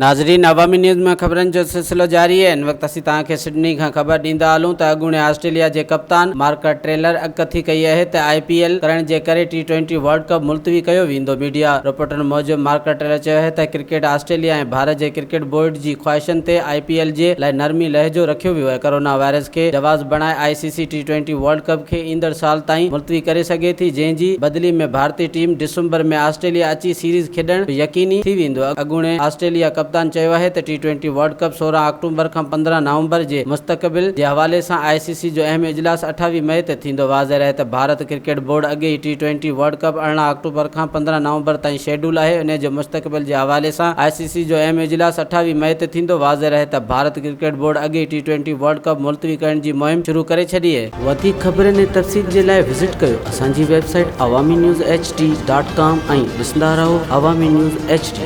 ناظرين عوامي نيوز ۾ خبرن جو سلسلو جاري آهي هن وقت اسين توهان کي سڊني کان خبر ڏيندا هلون ته اڳوڻي آسٽريليا جي ڪپتان مارڪ ٽيلر اڳڪٿي ڪئي آهي ته آء پي ايل ڪرڻ جي ڪري ٽي ٽوئنٽي ورلڊ ڪپ ملتوي ڪيو ويندو ميڊيا رپورٽن موجب مارڪ ٽيلر چيو آهي ته ڪرڪيٽ آسٽريليا ۽ ڀارت جي ڪرڪيٽ بورڊ جي خواهشن تي آء پي ايل جي لاء نرمي لهجو رکيو ويو آهي ڪرونا وائرس کي جواز بڻائي I C C T twenty world cup کي ايندڙ سال تائين ملتوي ڪري سگهي ٿي جنهن جي بدلي ۾ ڀارتي ٽيم ڊسمبر ۾ آسٽريليا اچي سيريز کيڏڻ به يقيني ٿي ويندو. اڳوڻي آسٽريليا ڪپتان چيو آهي ته T twenty world cup 16 October کان 15 نومبر جي مستقبل جي حوالي سان آء سي سي جو اهم اجلاس 28 مئي تي ٿيندو. واضح رهي ته ڀارت ڪرڪيٽ بورڊ اڳي ئي T twenty world cup 18 October کان 15 نومبر تائين شيڊول آهي انهي جي مستقبل جي حوالي سان آء سي سي جو اهم اجلاس 28 مئي تي ٿيندو. واضح رهي ته ڀارت ڪرڪيٽ بورڊ اڳي ئي ٽي ٽوئنٽي ورلڊ ڪپ ملتوي ڪرڻ جي مهم شروع ڪري ڇڏي. وڌيڪ خبرن ۽ تفصيل جي لاء وزٽ ڪيو اسان جي website Awami news H D dot com ۽ ڏسندا رهو عوامي نيوز ايڇ ڊي.